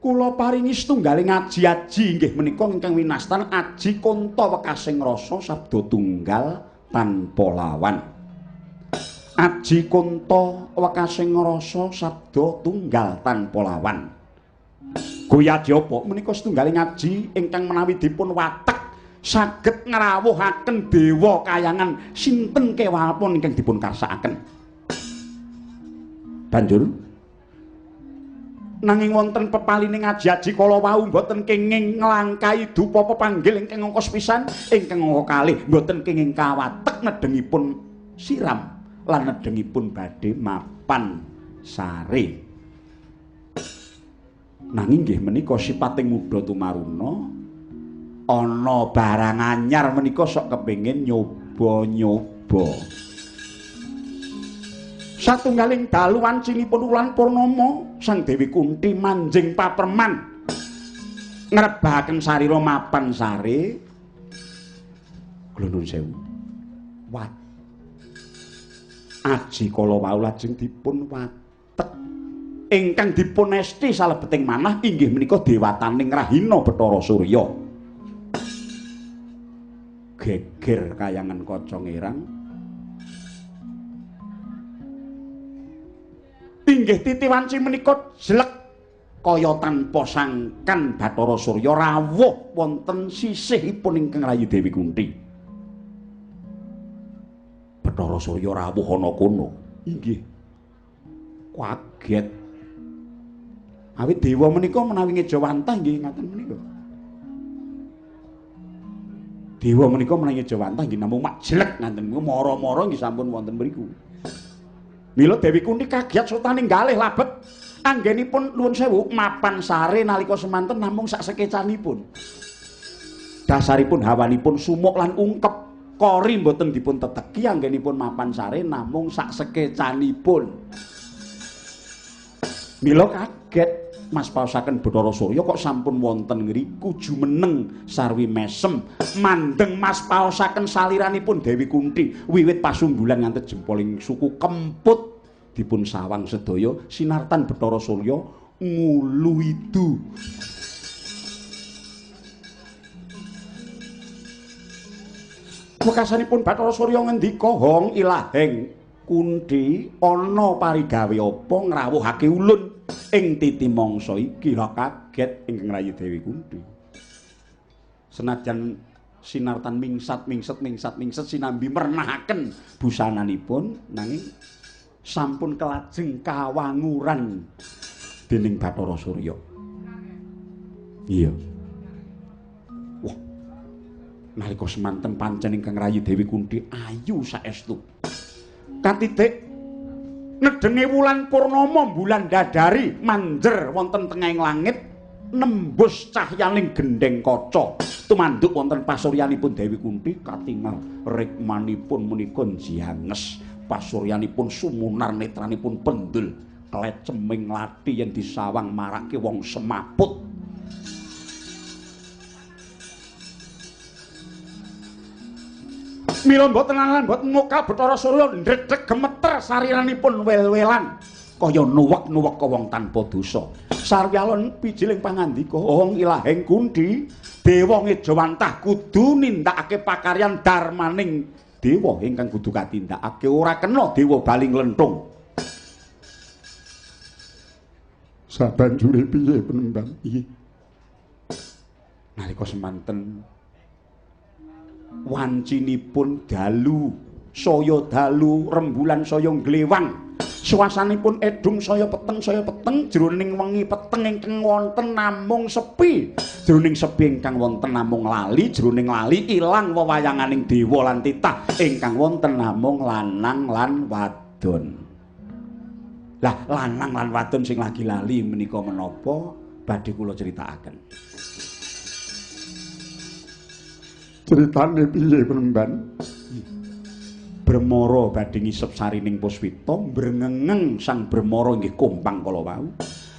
Kula paringi setunggaling aji-aji inggih menika ingkang winastan aji Kunta wekasing rasa sabda tunggal tanpa lawan. Aji Kunta wekasing rasa sabda tunggal tanpa lawan. Goyaji apa menika setunggaling aji ingkang menawi dipun watek saged ngrawuhaken dewa kayangan sinten kewapun ingkang dipun karsakaken. Banjur nanging wonten pepalining aji-aji kala wau mboten kenging nglangkahi dupa pepanggil ingkang angka sepisan, ingkang angka kalih mboten kenging kawatek nedengipun siram lan nedengipun badhe mapan sare. Nanging nggih menika sipating muda tumaruna ana barang anyar menika sok kepengin nyoba-nyoba. Satunggaling dalu wancinipun wulan purnama, Sang Dewi Kunti manjing papreman ngrebahaken sarira mapan sare. Kula nuwun sewu. Wat aji kala wau lajeng dipun watek ingkang dipun esti salebeting manah inggih menika dewataning Rahina Bathara Surya. Geger kayangan kaca ngerang. Inggih titi wanci menika jelek kaya tanpa sangkan Bathara Surya rawuh wonten sisihipun ingkang rayi Dewi Kunti. Bathara Surya rawuh ana kono. Inggih. Kaget. Awit dewa menika menawi ngejawantah nggih ngaten menika. Dewa menika menawi ngejawantah nggih namung mak jelek ngaten niku mara-mara nggih sampun wonten mriku. Mila Dewi Kunti kaget sutaning galih labet anggenipun nuwun sewu mapan sare nalika semanten namung sak sekecanipun. Dasaripun hawanipun sumuk lan ungkep kori mboten dipun teteki anggenipun mapan sare namung sak sekecanipun. Mila kaget mas paosaken Bathara Surya kok sampun wonten ngriku jumeneng sarwi mesem mandeng mas paosaken saliranipun Dewi Kunti wiwit pasumbulan nganti jempoling suku kemput dipun sawang sedaya sinartan Bathara Surya ngulu idu. Wekasanipun Bathara Surya ngendika, "Hong ilaheng Kunti, ana parigawe apa ngrawuhake ulun ing titi mangsa iki?" Lah kaget ingkang rayi Dewi Kunti. Senajan sinartan mingsat mingset mingsat mingset sinambi mernahaken busananipun nanging sampun kelajeng kawanguran dening Bathara Surya. Iya. Wah. Nalika semanten pancen ingkang rayi Dewi Kunti ayu saestu. Katitik nedenge wulan purnama bulan dadari manjer wonten tengahing langit nembus cahyaning gendheng kaca tumanduk wonten pasuryanipun Dewi Kunti katingal rikmanipun menika njianges pasuryanipun sumunar netranipun pendul kleceming lathi yen disawang marake wong semaput. Mila mboten lan mboten muka Bathara Surya ndredeg gemeter sariranipun wel-welan kaya nuwek-nuwek wong tanpa dosa. Sarwi alon pijiling pangandika, "Hong ilaheng Kunti, dewa ngejawantah kudu nindakake pakaryan darmaning dewa ingkang kudu katindakake, ora kena dewa bali nglenthung." Sabanjure piye penembang? Iya. Nalika semanten wancinipun dalu saya dalu rembulan saya nglewang suasanipun edung saya peteng jroning wengi peteng ingkang wonten namung sepi jroning sepi ingkang wonten namung lali jroning lali ilang wewayanganing dewa lan titah ingkang wonten namung lanang lan wadon. Lah lanang lan wadon sing lagi lali menika menapa badhe kula critakaken. Critane piye penemban? Bremara badhe ngisep sarining Puswita mbrengengeng sang Bremara inggih kompang kala wau.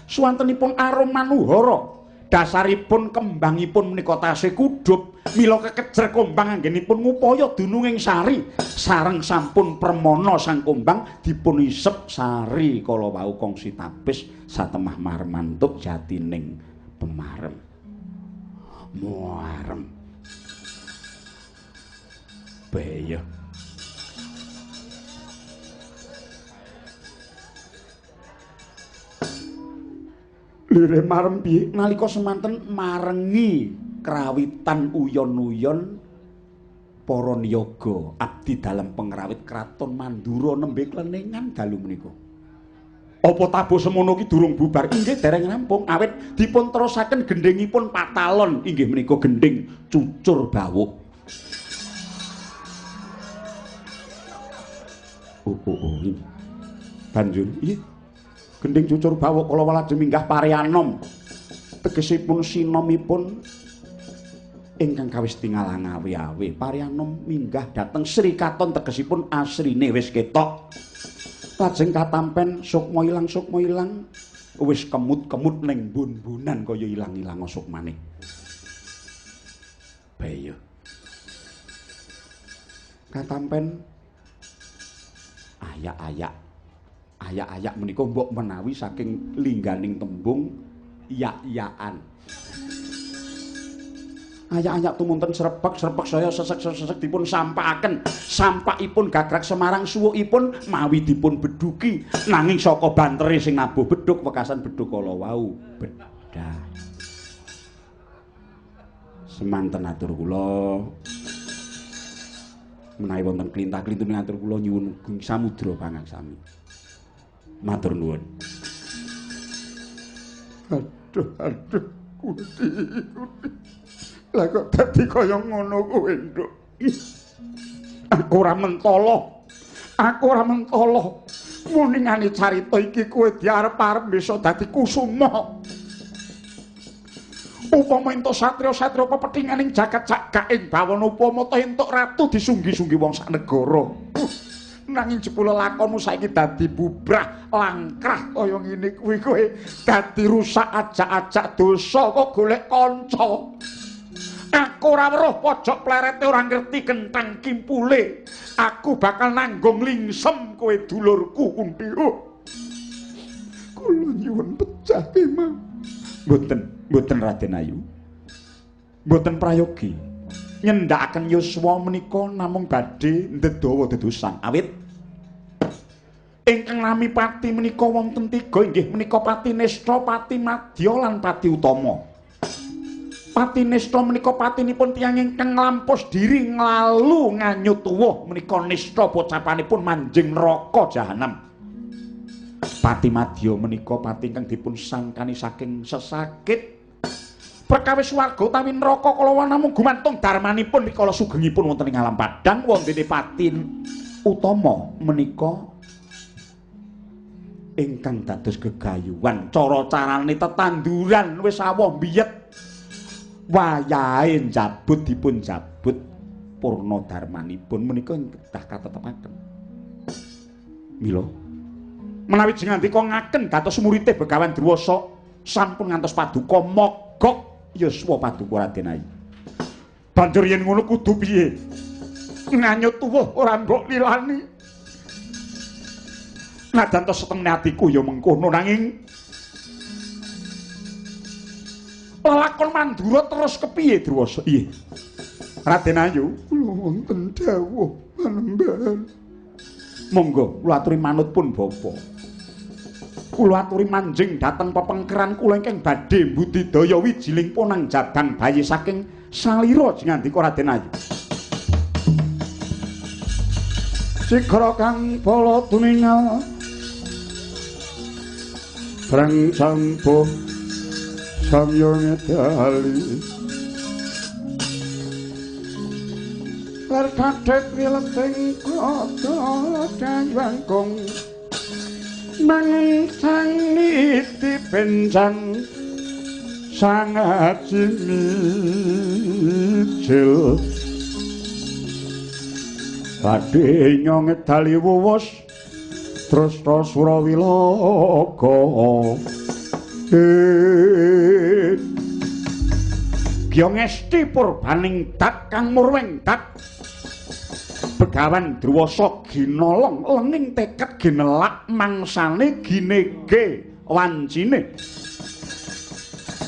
Suwantenipun arum manuhara, dasaripun kembangipun menika tasih kudhup, mila kekejer kombang anggenipun ngupaya dununging sari. Sareng sampun permana sang kombang dipun isep sari kala wau kongsi tapis satemah marmantuk jatining Pemarem. Muarem. Beyo. Lire marem piye nalika semanten marengi krawitan uyon-uyon para niyaga abdi dalem pengrawit kraton Mandura nembe klenengan dalu menika. Apa tabuh semono ki durung bubar? Inggih dereng rampung awit dipun terusaken gendhingipun patalon inggih menika gendhing cucur bawuk. Oh oh oh. Banjur iya gendhing cucur bawuk kala lajeng minggah pareanom tegesipun sinomipun ingkang kawis tingal awe-awe. Pareanom minggah dhateng Sri Katon tegesipun asrine wis ketok. Lajeng katampen sukma ilang wis kemut-kemut ning bun-bunan kaya ilang-ilang sukmane. Bayo. Katampen ayak-ayak. Ayak-ayak menika mbok menawi saking lingganing tembung yak-yakan. Ayak-ayak tumunten srebek-srebek saya sesek-sesek dipun sampakaken. Sampakipun gagrak Semarang suwukipun mawi dipun beduki. Nanging saka bantere sing nabuh beduk wekasan beduk kala wau bedah. Semanten atur kula. Menawi wonten klintah-klintune atur kula nyuwun samudra pangaksami. Matur nuwun. Aduh, aduh, Kunti, Kunti. Lah kok dadi kaya ngono kowe, Nduk? Aku ora mentala. Aku ora mentala. Muningane carita iki kowe diarep-arep bisa dadi kusuma. Upama entuk satriya-satriya pepethinganing jagat cagak ing bawana upama ta entuk ratu disunggi-sunggi wong sak negara. Nanging jebul lakonmu saiki dadi bubrah langkrah kaya ngene kuwi kowe dadi rusak ajak-ajak dosa kok golek kanca. Aku ora weruh pojok plerete ora ngerti kentang kimpule. Aku bakal nanggung lingsem kowe dulurku Kunti. Oh. Kula nyuwun pecah kemawon. Mboten, mboten Raden Ayu. Mboten prayogi. Nyendhakaken yuswa menika namung badhe ndedawa dedosan. Awit ingkang nami pati menika wonten tiga inggih menika Pati Nistha, Pati Madya lan Pati Utama. Pati Nistha menika patinipun tiyang ingkang nglampus diri nglalu nganyut tuwuh menika nistha pocapanipun manjing neraka jahanam. Pati Madya menika pati ingkang dipun sangkani saking sesakit perkawis swarga utawi neraka kala namung gumantung darmanipun rikala sugengipun wonten ing alam padhang. Wontene Pati Utama menika ingkang dados gegayuhan cara carane tetanduran wis awoh mbiyet wayahe njabut dipun jabut purna darmanipun menika kedah katetepaken. Mila menawi jengandika ngaken dados murite Begawan Druwasa sampun ngantos paduka mogok yuswa paduka Raden Ayu. Banjur yen ngono kudu piye? Nganyut tuwuh ora mbok lilani. Najan to setengene atiku ya mengkono nanging lelakon Mandura terus kepiye Druwasa? Iya. Raden Ayu, kula wonten dawuh panembahan. Monggo kula aturi manut pun bapa. Kula aturi manjing dhateng pepengkeran kula ingkang badhe mbudidaya wijiling ponang jabang bayi saking salira jengandika Raden Ayu. Sigra kang bala tuningal breng sampuh samya ngedali ler kadhet wileting kada dayangkung mangun sang niti benjang sang aji mijil badhe nyong ngedali wuwus tresna surawilaga. Gyongesti purbaning dat kang murwing dat Begawan Druwasa ginolong lenging tekad ginelak mangsane ginege wancine.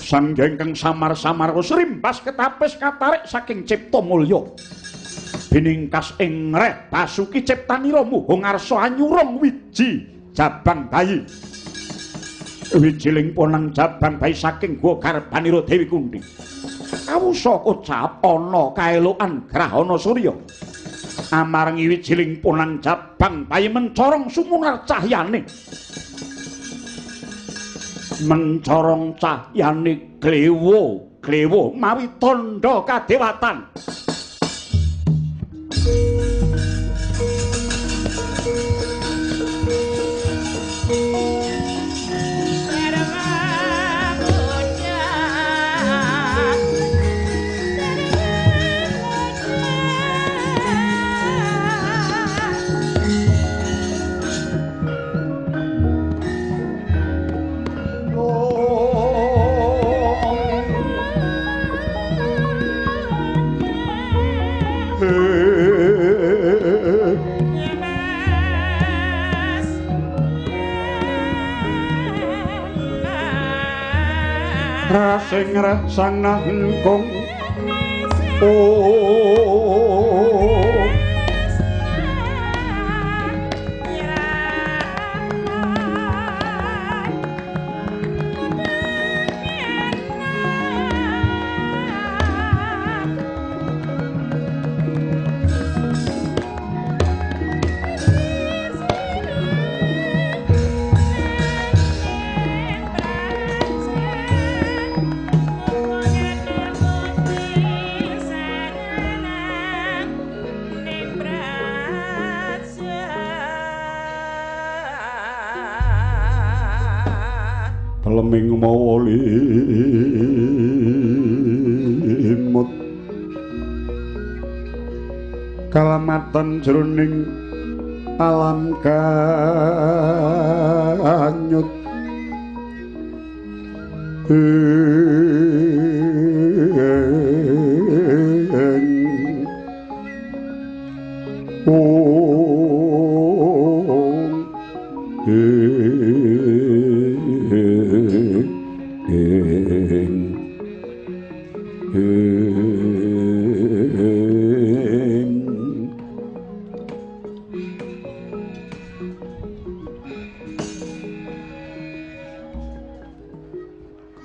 Sang ingkang samar-samar wis rimbas ketapis katarik saking cipta mulya. Biningkas ing reh basuki ciptanira muha ngarsa anyurung wiji jabang bayi. Wijiling ponang jabang bayi saking gua garbanira Dewi Kunti. Kawusa kocap ana kaelokan grahana surya. Amarengi wijiling ponang jabang bayi mencorong sumunar cahyane. Mencorong cahyane klewo, klewo mawi tandha kadewatan. Rasing rasana engkong oh leming mawa limut kalamatan jroning alam kanyut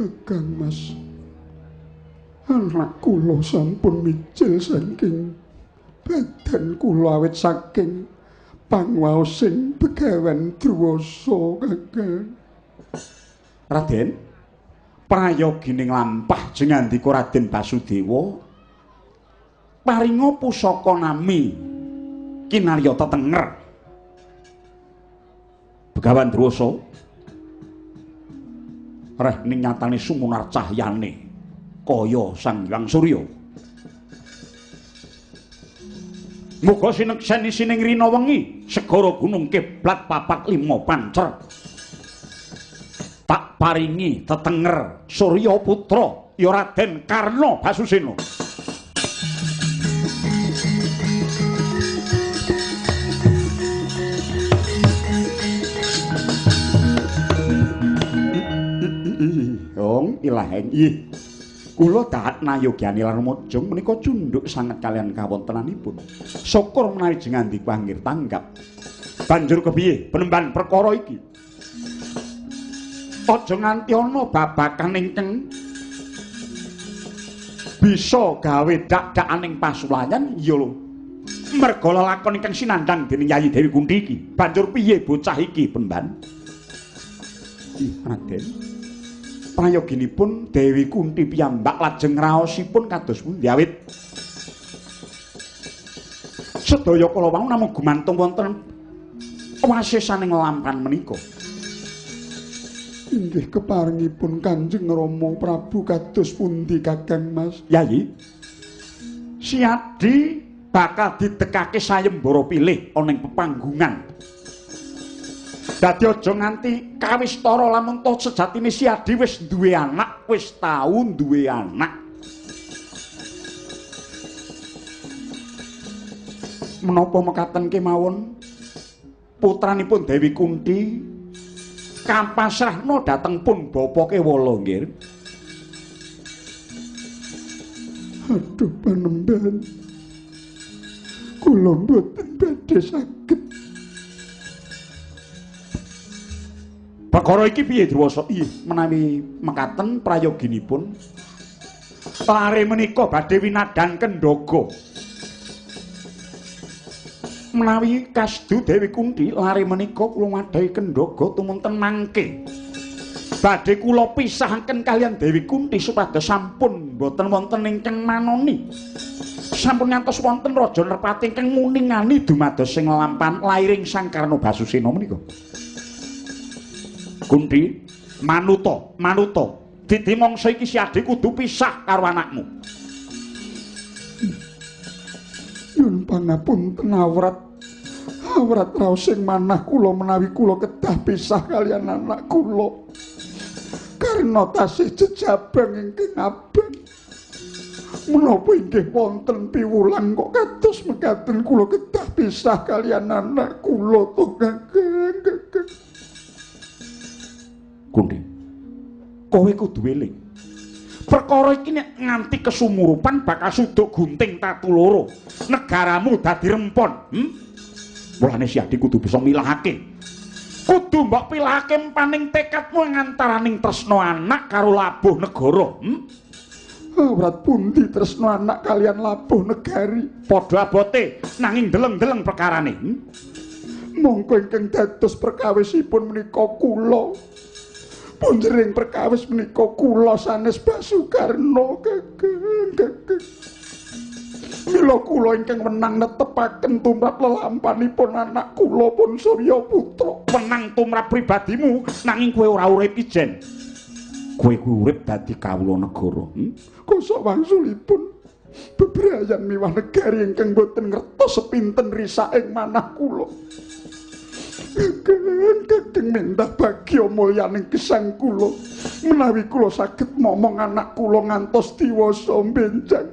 Kakang Mas, anak kula sampun mijil saking badan kula awit saking pangwaosing Begawan Druwasa, Kakang. Raden, prayogining lampah jengandika Raden Basudewa paringa pusaka nami kinarya tetenger. Begawan Druwasa reh ning nyatane sumunar cahyane kaya Sang Hyang Surya. Muga sinekseni sining rina wengi segara gunung kiblat 4 5 pancer. Tak paringi tetenger Surya Putra ya Raden Karna Basusena. Yong ilaheng ih. Kula dahat nayogyane lan mojong menika cundhuk sanget kalian kawontenanipun. Syukur menawi jengandika anggir tanggap. Banjur kepiye penemban perkara iki? Aja nganti ana babagan ingkang bisa gawe dak-dakaning pasulayan ya lho. Merga lelakon ingkang sinandhang dening Yayi Dewi Kunthi iki. Banjur piye bocah iki penemban? Ih, Raden. Prayoginipun Dewi Kunthi piyambak lajeng raosipun kados pundi awit sedaya kala wau namung gumantung wonten wasesaning lampan menika. Inggih keparengipun Kanjeng Rama Prabu kados pundi Kakang Mas? Yayi, Siadi bakal didekake sayembara pilih ana ing pepanggungan. Dadi aja nganti kawistara lamun to sejatine Siadi wis duwe anak, wis tau duwe anak. Menapa mekaten kemawon putranipun Dewi Kunthi kapasrahna dhateng pun bapa Kewala nggih. Aduh panembahan, kula mboten badhe saged. Perkara iki piye Druwasa? Ih, menawi mekaten prayoginipun lare menika badhe winadan kendhaga. Menawi kasdu Dewi Kunthi, lare menika kula wadhahi kendhaga tumunten mangke. Badhe kula pisahaken kaliyan Dewi Kunthi supados sampun mboten wonten ingkang manoni. Sampun ngantos wonten Raja Nerpati ingkang muningani dumados sing lelampan lairing Sang Karna Basusena menika. Kunthi, manuta, manuta. Dadi mangsa iki si Adi kudu pisah karo anakmu. Nyuwun pangapunten awrat. Awrat raos sing manah kula menawi kula kedah pisah kaliyan anak kula. Karena tasih jejabang ingkang abang. Menapa inggih wonten piwulang kok kados mekaten kula kedah pisah kaliyan anak kula to Kakang, Kakang. Kunthi, kowe kudu eling. Perkara iki nek nganti kesumurupan bakal suduk gunting tatu loro. Negaramu dadi rempon. Mulane si Adi kudu bisa milahake. Kudu mbok pilahake empaning tekadmu ngantaraning tresna anak karo labuh negara. Awrat pundi tresna anak kaliyan labuh negari? Padha abote nanging deleng-deleng perkarane. Mongko ingkang dados perkawisipun menika kula. Punjering perkawis menika kula sanes Basukarna Kakang, Kakang. Mila kula ingkang wenang netepaken tumrap lelampanipun anak kula pun Surya Putra. Wenang tumrap pribadimu nanging kowe ora urip ijen. Kowe kuwi urip dadi kawula negara. Kosok wangsulipun bebrayan miwah negari ingkang boten ngertos sepinten risaking manah kula. Kakang, kakang minta bagya mulyaning gesang kula menawi kula saged momong anak kula ngantos diwasa benjang.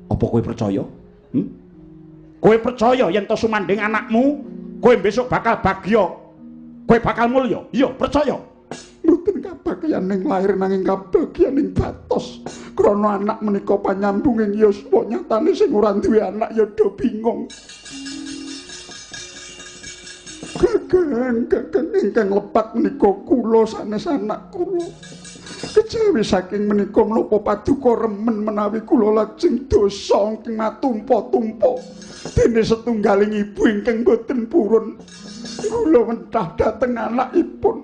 Apa kowe percaya? Kowe percaya yen to sumandhing anakmu, kowe besok bakal bagya, kowe bakal mulya? Iya, percaya. Mboten kabagyaning lahir nanging kabagyaning batos. Krana anak menika panyambunging yuswa, nyatane sing ora duwe anak ya do bingung. Kakang, kakang ingkang lepat menika kula sanes anak kula. Kejawi saking menika menapa paduka remen menawi kula lajeng dosa ingkang matumpa-tumpa dene setunggaling ibu ingkang boten purun kula mentah dhateng anakipun.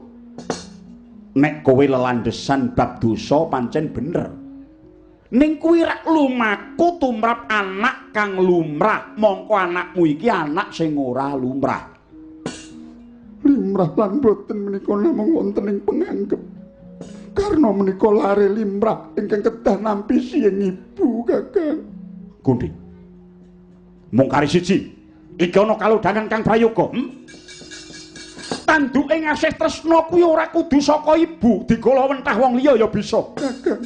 Nek kowe lelandhesan bab dosa pancen bener. Ning kuwi rak lumaku tumrap anak kang lumrah, mongko anakmu iki anak sing ora lumrah. Limrah lan boten menika namung wonten ing penganggep. Karna menika lare limrah ingkang kedah nampi siyeng ibu, Kakang. Kunthi. Mung kari siji, iki ana kalodhangan kang prayoga. Tanduke ngasih tresna kuwi ora kudu saka ibu, digola wentah wong liya ya bisa. Kakang,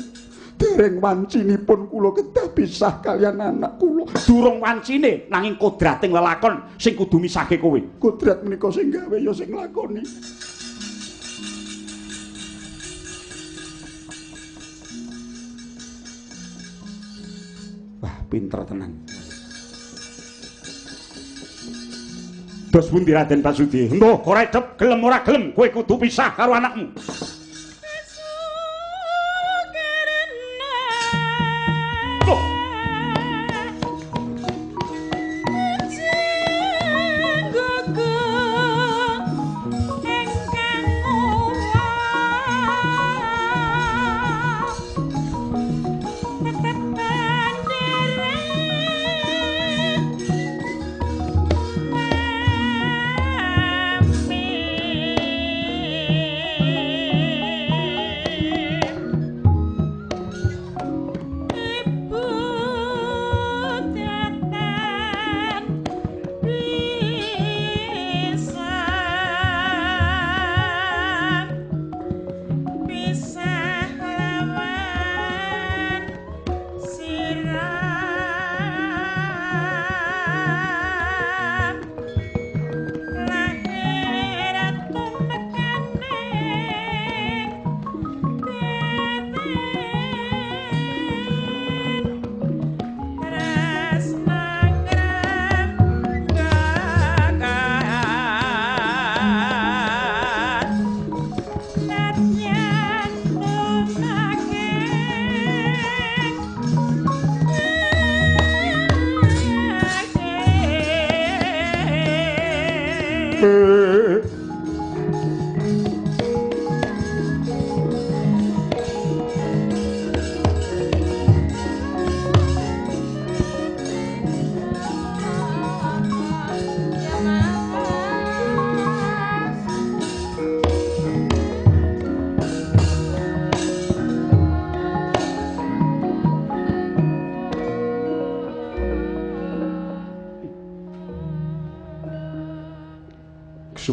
dereng wancinipun kula kedah pisah kaliyan anak kula. Durung wancine nanging kodrating lelakon sing kudu misahke kowe. Kodrat menika sing gawe ya sing nglakoni. Wah, pinter tenan. Dos pundi Raden Basudi? Engko ora edep gelem ora gelem kowe kudu pisah karo anakmu. Amin.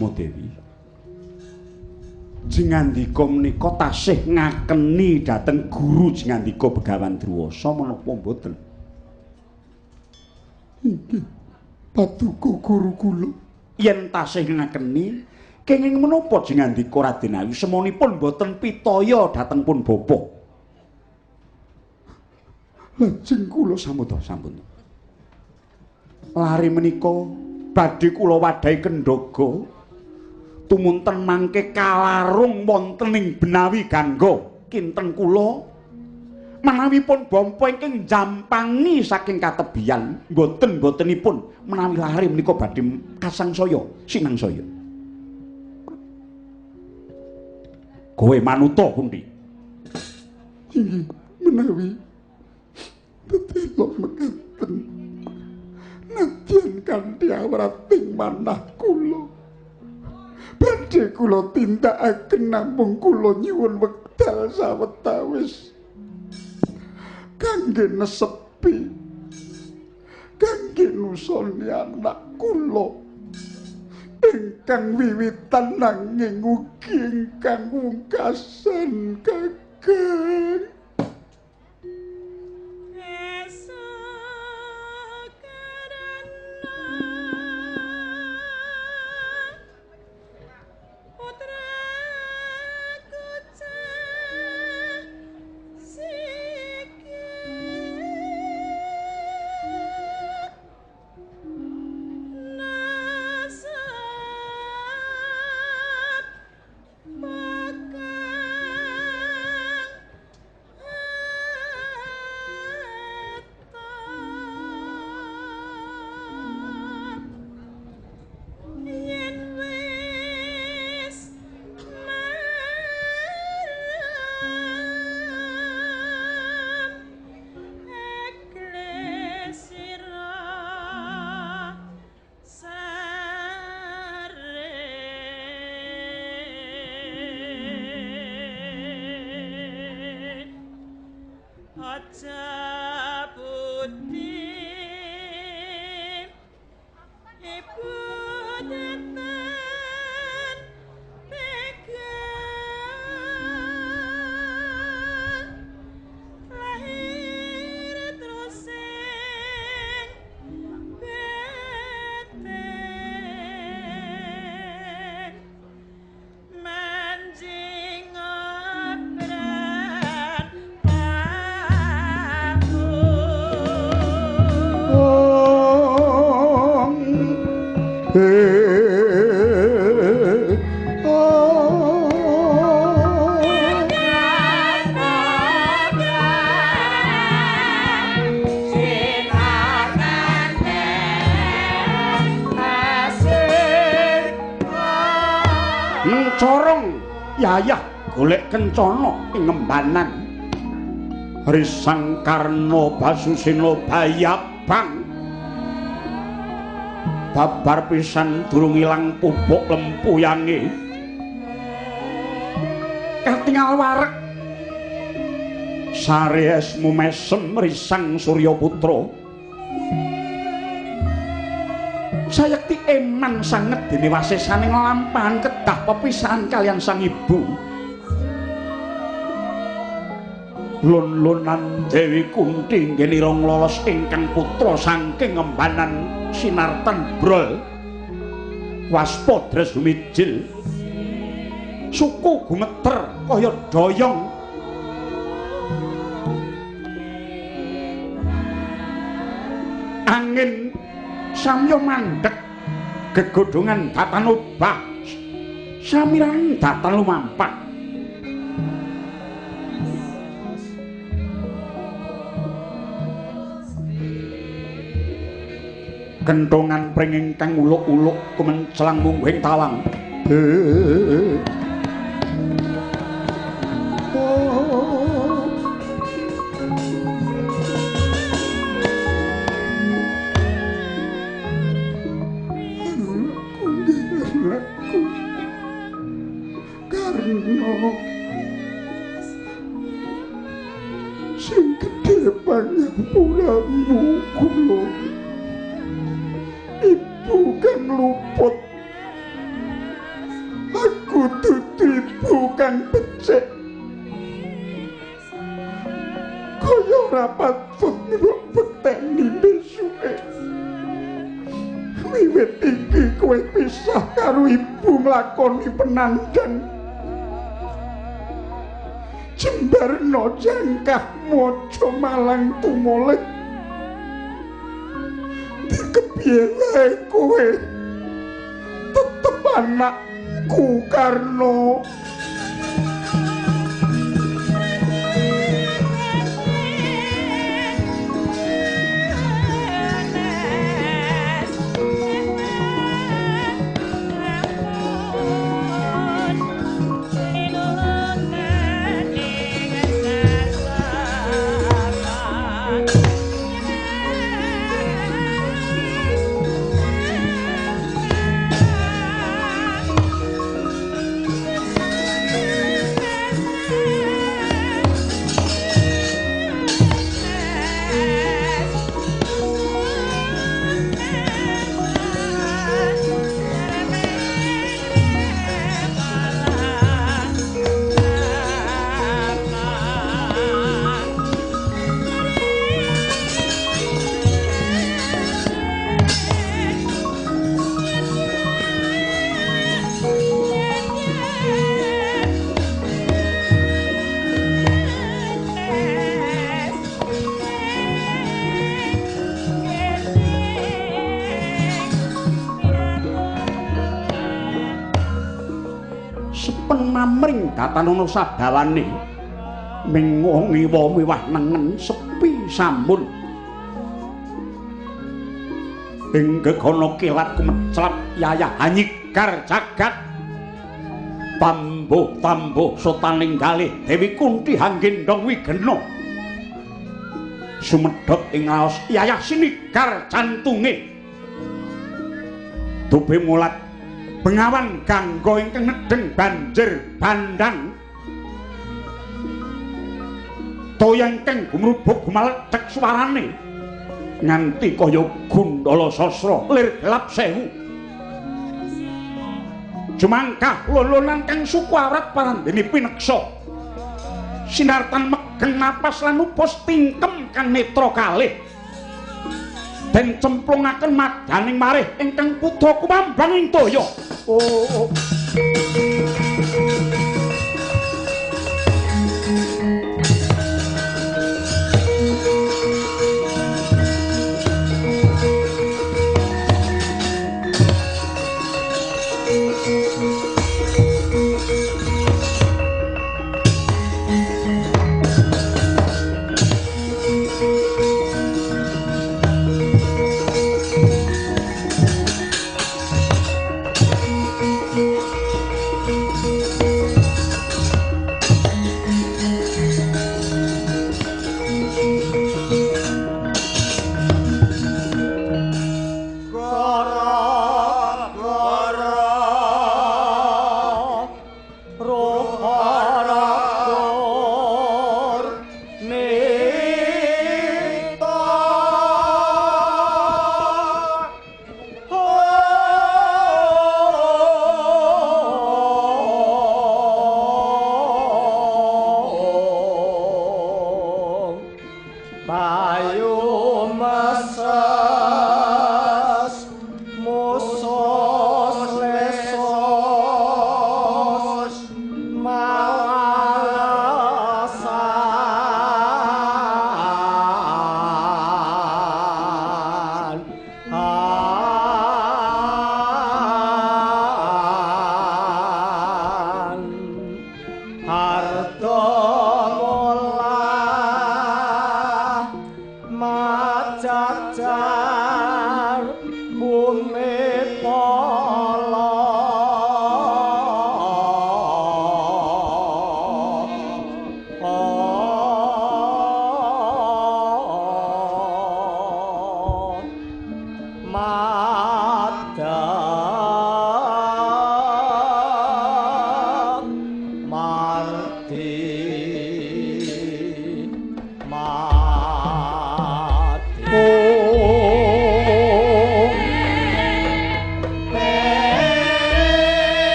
Kusuma Dewi. Jengandika menika tasih ngakeni dhateng guru Jengandika Begawan Druwasa menapa mboten? Inggih, paduka guru kula. Yen tasih ngakeni, kenging menapa Jengandika Raden Ayu semonipun mboten pitaya dhateng pun bapa? Lajeng kula sampun sampun. Lari menika badhe kula wadhahi kendhaga tumunten mangke kalarung wonten ing Benawi Gangga kinten kula menawi pun bapa ingkang njampangi saking katebian mboten-mbotenipun menawi lare menika badhe kasangsaya sinangsaya. Kowe manuta Kunti. Inggih, menawi tetelok mekaten nadyan kanthi awrating manah kula badhe kula tindakaken namung kula nyuwun wekdal sawetawis kangge nesepi kangge nusoni anak kula ingkang wiwitan nanging ugi ingkang wungkasan kakang. Yayah golek kencana ing ngembanan Risang Karna Basusena Bayabang babar pisan durung ilang pupuk lempuyange katingal warek sare esmu mesem Risang Surya Putra sayekti eman sanget dene wasesane nglampahan kedah pepisahan kalian sang ibu. Lon-lonan Dewi Kunti nggene rong lolos ingkang putra saking ngembanan sinartan brol waspada sumijil suku gumeter kaya doyong angin samya mandhek gegodhongan datan obah samiran datan lumampah. Kenthongan pring ingkang uluk-uluk kumencelang mungguhing tawang. Karna sing gedhe pangapuramu kula ibu kang luput ingkang becik. Kaya ora patut mbok bekteni besuke. Wiwit iki kowe pisah karo ibu nglakoni penandang. Jembarno jangkahmu aja malang tumoleh. Dikepiye wae kowe tetep anakku Karno. Mamring datanono sabawane mengo ngiwa miwah nengen sepi samun ing gegono kilat kumeclap yayah hanyigar jagat tambuh-tambuh sotaning galih Dewi Kunti hanggendong wigena sumedhot ing raos yayah sinigar jantunge dupe mulat Bengawan Gangga ingkang nedheng banjir bandhang toya ingkang gumrubug gumaledhek suarane nganti kaya gundala sasra lir gelap sewu jumangkah lolonan kang suku awrat parandene pineksa sinartan megeng napas lan upus tingkem kang netra kalih den cemplungaken madaning marih ingkang putra kumambang ing toya. Oh, oh.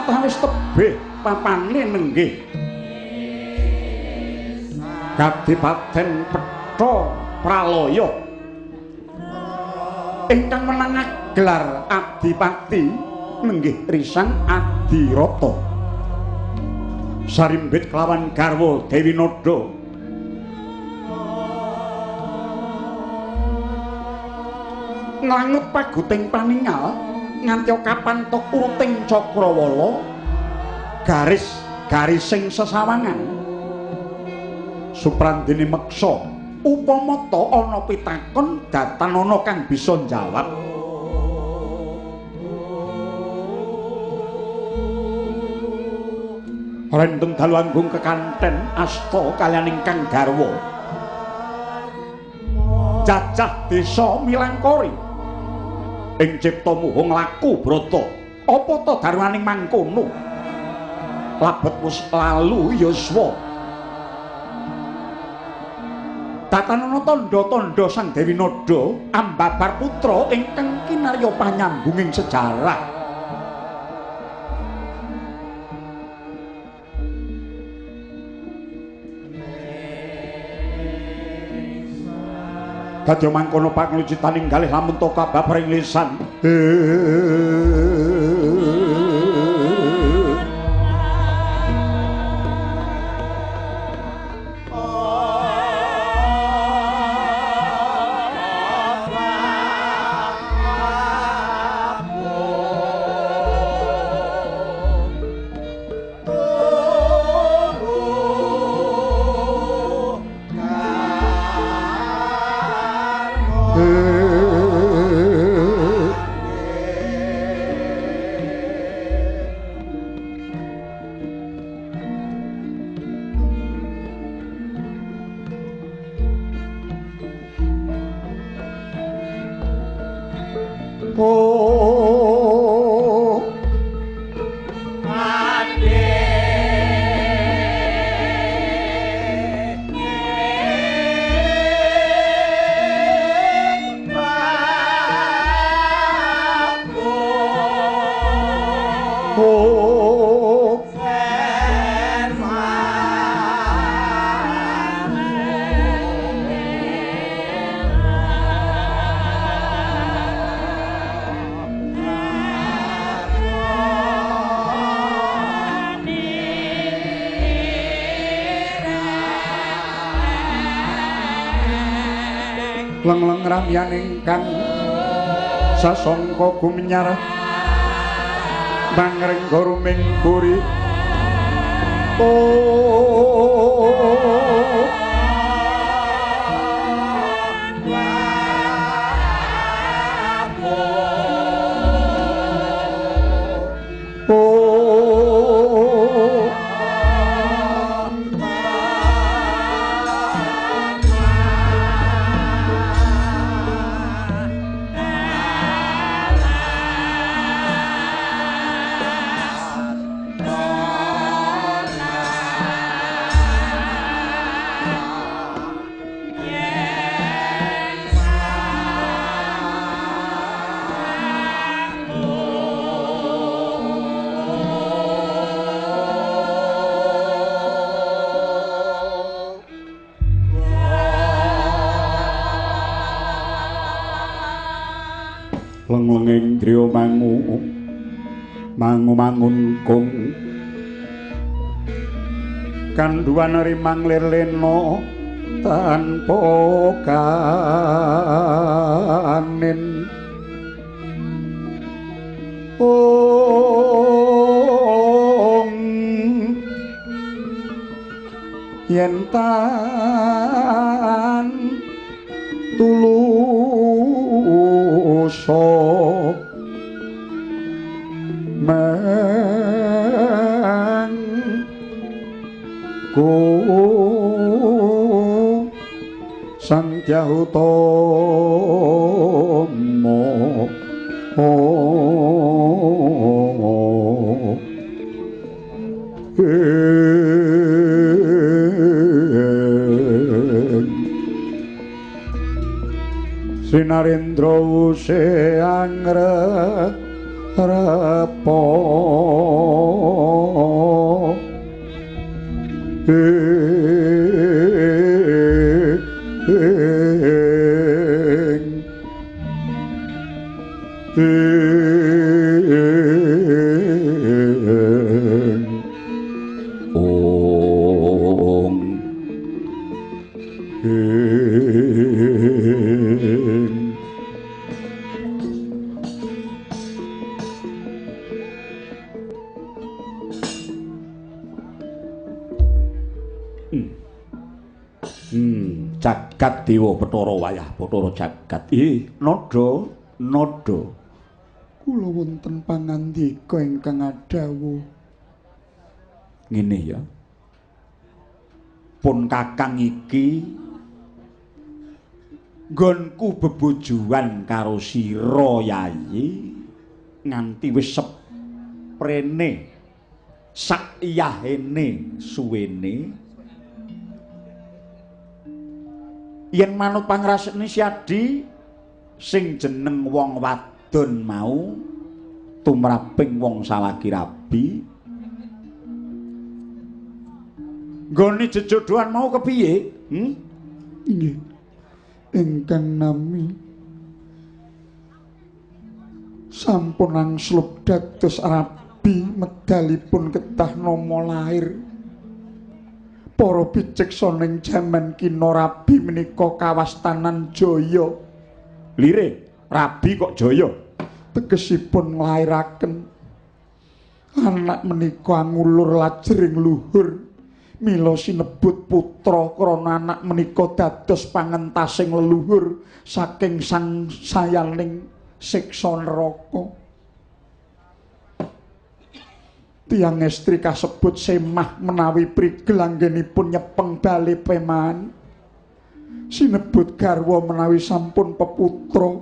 Sawetawis tebih papane nenggih Kadipaten Petha Pralaya ingkang menangak gelar Adipati nenggih Risang Adirata sarimbit kelawan garwa Dewi Nada. Nglangut paguting paningal nganti kapantok uruting cakrawala garis garising sesawangan. Suprandene meksa upama ta ana pitakon datanana kang bisa njawab. Renten dalu anggung kekanten asta kaliyan ingkang garwa cacah desa Milangkori ing cipta muhung laku brata. Apa ta darwaning mangkono labet wis lalu yuswa. Tatanana tandha-tandha Sang Dewi Nada ambabar putra ingkang kinarya panyambunging sejarah. Kadya mangkono panglucitaning galih lamun ta kababaring lisan. Lengleng ramyan ingkang sasongko gumenyar mangring guruming buri. Lenglenging driya mangu mangu mangun kung kandhuwan rimang lir lena tanpa kanin. Ong yen tan tuluso mengku Sang Dyah Utama. Sri Narendra wuse angregawa. repo ing ong ing. Jagat dewa Bathara wayah Bathara jagat. Ih, nada nada. Kula wonten pangandika ingkang adhawuh. Ngene ya. Pun kakang iki nggonku bebojoan karo sira yayi nganti wis seprene sak yahene suwene. Yen manut pangrasane Siadi sing jeneng wong wadon mau tumraping wong salaki rabi nggone jejodohan mau kepiye? Nggih. Ingkang nami sampun angslup dados rabi medalipun ketah nama lair. Para piceksa ning jaman kina rabi menika kawastanan jaya. Lire, rabi kok jaya? Tegesipun nglairaken anak menika ngulur lajering luhur. Mila sinebut putra krana anak menika dados pangentasing leluhur saking sang sayaning siksa neraka. Tiyang estri kasebut semah menawi prigel anggenipun nyepeng bale peman. Sinebut garwa menawi sampun peputra.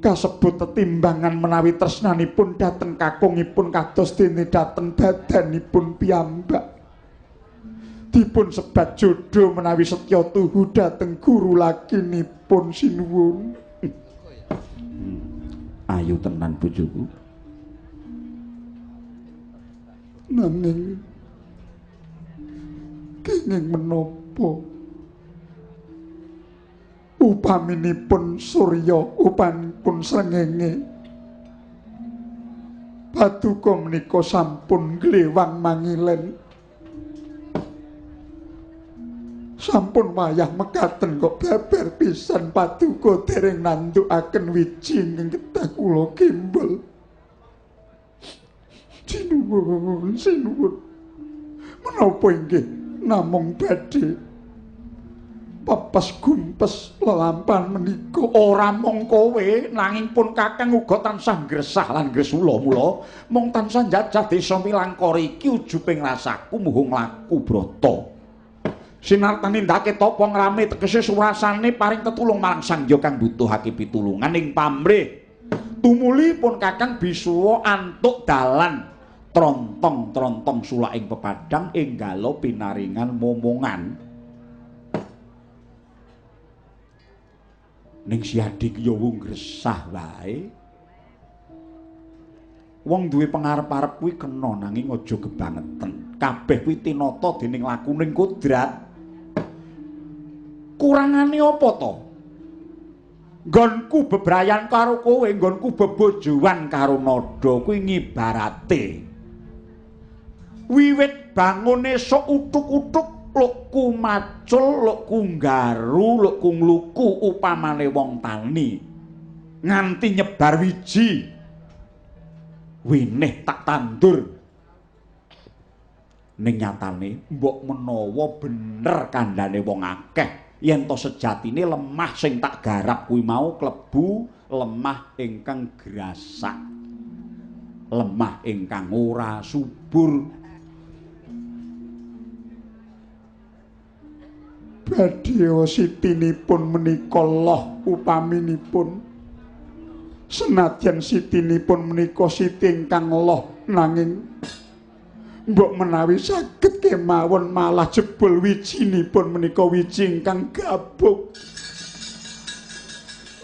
Kasebut tetimbangan menawi tresnanipun dhateng kakungipun kados dene dhateng badanipun piyambak. Dipun sebat jodho menawi setya tuhu dhateng guru lakinipun sinuwun. Ayu tenan bojoku. Nanging kenging menapa upaminipun surya upanipun srengenge paduka menika sampun glewang mangilen. Sampun wayah mekaten kok babar pisan paduka dereng nandukaken wiji ingkang kedah kula gembol. Sinuwun, sinuwun. Menapa inggih namung badhe pepes gumpes lelampahan menika? Ora mung kowe nanging pun kakang uga tansah gresah lan gresula. Mula mung tansah njajah desa Milangkara iki ujuping rasaku muhung laku brata. Sinartan nindakake tapa ngrame tegese surasane paring tetulung marang Sang Hyang kang butuhake pitulungan ing pamrih. Tumuli pun kakang bisuwa antuk dalan trontong-trontong sulak ing pepadang enggala pinaringan momongan. Ning Siadi ki ya wong gresah wae. Wong duwe pengarep-arep kuwi kena nanging aja gebangeten. Kabeh kuwi tinata dening lakuning kodrat. Kurangane apa to? Nggonku bebrayan karo kowe, nggonku bebojoan karo Nada kuwi ngibarate. Wiwit bangun esuk utuk-utuk lukku macul, lukku nggaru, lukku ngluku upamane wong tani. Nganti nyebar wiji. Winih tak tandur. Ning nyatane mbok menawa bener kandhane wong akeh. Yen to sejatine lemah sing tak garap kuwi mau klebu lemah ingkang grasak, lemah ingkang ora subur. Badhe sitinipun menika loh upaminipun. Senadyan sitinipun menika siti ingkang loh nanging mbok menawi saged kemawon malah jebul wijinipun menika wiji ingkang gabuk.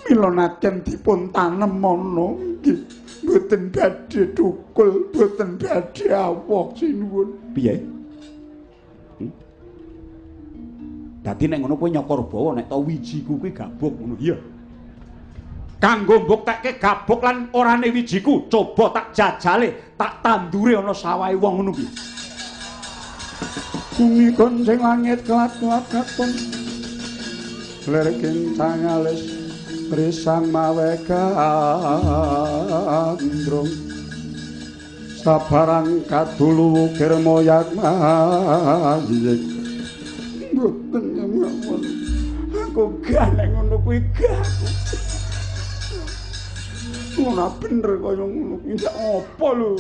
Mila naken dipun tanem ana nggih Mboten badhe thukul, mboten badhe awok sinuwun. Piye? Dadi nek ngono kowe nyokor bawa nek to wijiku kuwi gabuk ngono. Iya. Kanggo mbuktekke gabuk lan orane wijiku, coba tak jajale, tak tandure ana sawahe wong ngono kuwi. Bumi koncing langit kelat-kelat katon. Lir kincang alis risang mawe gandrung. Sabarang kadulu wukir moyak mayik. Mboten nyamon. Aku gah nek ngono kuwi gah. Ngono bener kaya ngono kuwi ndak apa lho.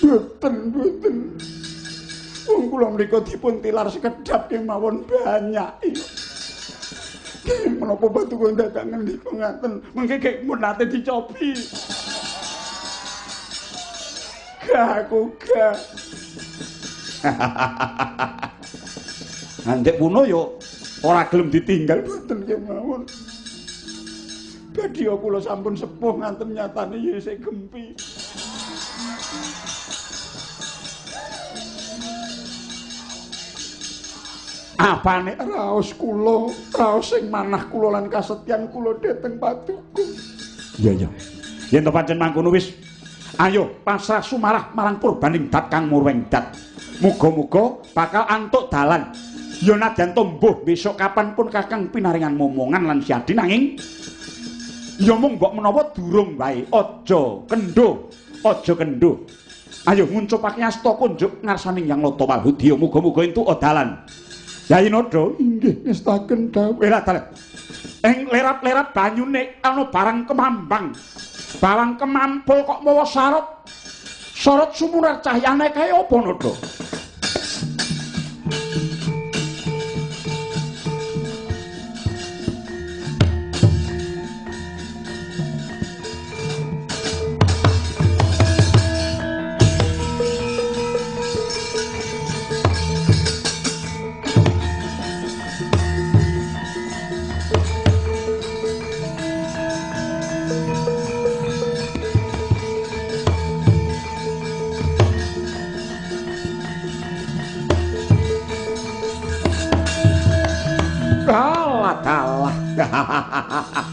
Mboten, mboten. Wong kula mriku dipun tilar sekedhap kemawon banyak. Nggih, menapa paduka dadak ngendika ngaten, mengke gek mun nate dicobi. Gah aku gah. Andek puno yo ora gelem ditinggal mboten kemawon. Badhe kula sampun sepuh ngaten nyatane ya isih gempi. Apane raos kula, raos sing manah kula lan kasetyan kula dhateng paduka. Iya iya. Yen to pancen mangkono wis ayo pasrah sumarah marang purbaning dat kang murweng dat. Muga-muga bakal antuk dalan. Ya nadyan to mbuh besok kapan pun kakang pinaringan momongan lan siadi nanging ya mung mbok menawa durung wae. Aja kendho, aja kendho. Ayo nguncupake asta kunjuk ngarsaning Hyang Lata Walhudya muga-muga entuk dalan. Yai Nada inggih ngestaken dawuh. Lah dalan. Ing lerap-lerap banyune ana barang kemambang. Barang kemampul kok mawa sarot. Sorot sumunar cahyane kaya apa Nada?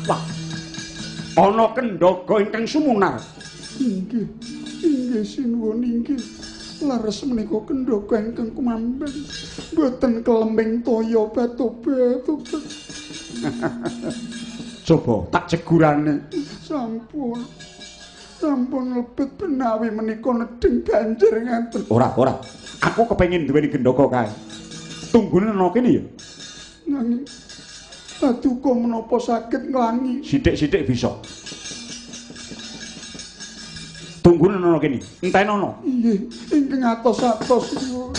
Wah. Ana kendhaga ingkang sumunar. Inggih, inggih sinuwun inggih. Leres menika kendhaga ingkang kumambang. Mboten kelembing toya batu-batu. Coba tak jegurane. Sampun. Sampun lebet menawi menika nedheng banjir ngaten. Ora, ora. Aku kepengin duweni kendhaga kae. Tunggune ana kene ya. Nanging paduka menapa saged nglangi? Sithik-sithik bisa. Tunggune ana kene. Entenono. Inggih, ingkang atos-atos. Saya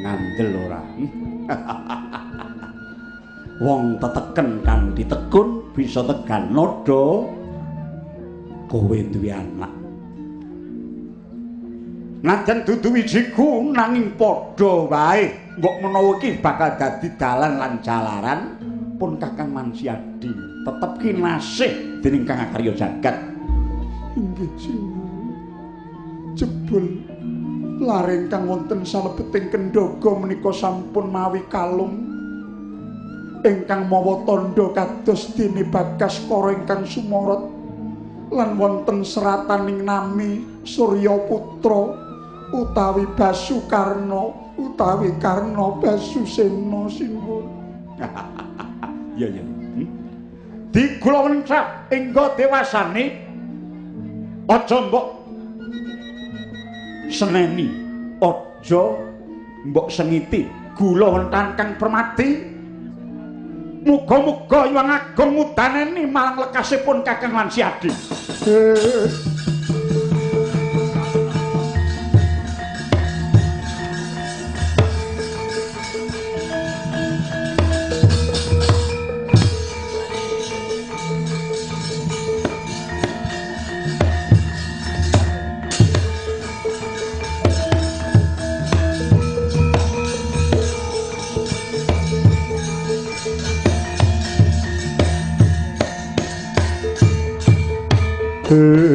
Ngandel ora? Wong teteken kanthi tekun bisa tegal nada kowe duwe anak. Najan dudu wijiku nanging padha wae, mbok menawa iki bakal dadi dalan lan jalaran pun Kakang Mansyadi tetep kinasih dening Kang Akarya Jagat. Inggih sinuwun. Jebul lare ingkang wonten salebeting kendhaga menika sampun mawi kalung ingkang mawa tandha kados dene Bagaskara ingkang sumorot lan wonten serataning nami Surya Putra utawi Basukarna utawi Karna Basusena sinuwun. Iya iya. Digula wencap engga dewasane aja mbok seneni, aja mbok sengiti gula wentan kang permati. Muga-muga Hyang Agung ngudaneni marang lekasipun Kakang Mansyadi. Wedan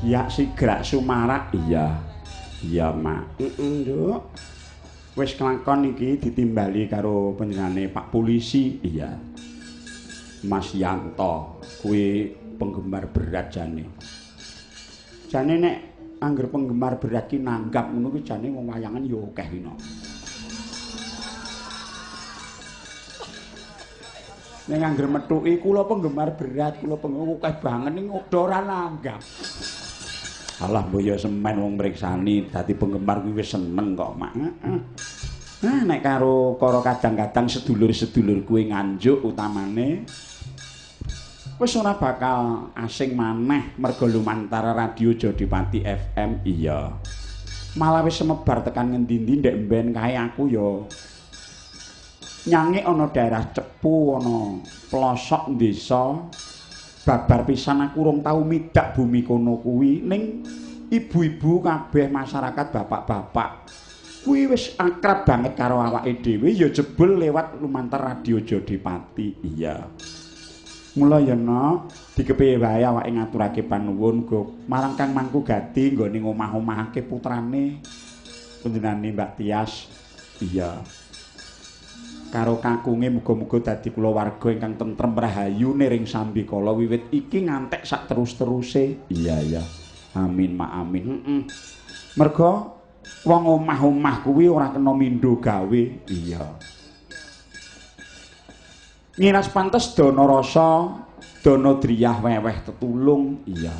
Ya sigrak sumarak. Iya. Iya, Mak. Heeh, Nduk. Wis kelakon iki ditimbali karo panjenengane Pak Polisi. Iya. Mas Yanto kuwi penggemar berat jane. Jane nek angger penggemar berat ki nanggap ngono kuwi jane wong wayangan ya akeh ki no. Nek angger methuki kula penggemar berat, kula penggemar akeh banget ning ora nanggap. Alah mbok ya semen wong mriksani dadi penggemar kuwi wis seneng kok, Mak. Heeh. Nah, nek karo karo kadang-kadang sedulur-sedulur kuwi Nganjuk utamane wis ora bakal asing maneh merga lumantar radio Jodipati FM. Iya. Malah wis semebar tekan ngendi-endi ndek mben kae aku ya nyange ana daerah Cepu, ana pelosok desa. Babar pisan aku urung tau midak bumi kono kuwi, ning ibu-ibu kabeh masyarakat bapak-bapak kuwi wis akrab banget karo awake dhewe ya jebul lewat lumantar radio Jodipati. Iya. Mula ya no, dikepiye wae awake ngaturake panuwun go marang Kang Mangku Gati nggone ngomah-omahake putrane panjenengane Mbak Tias. Iya. Karo kakunge muga-muga dadi kulawarga ingkang tentrem rahayu niring sambikala wiwit iki ngantek sak terus-teruse. Iya iya. Amin mak amin. Heeh. Merga wong omah-omah kuwi ora kena mindho gawe. Iya. Ngiras pantes dana rasa, dana driyah weweh tetulung. Iya.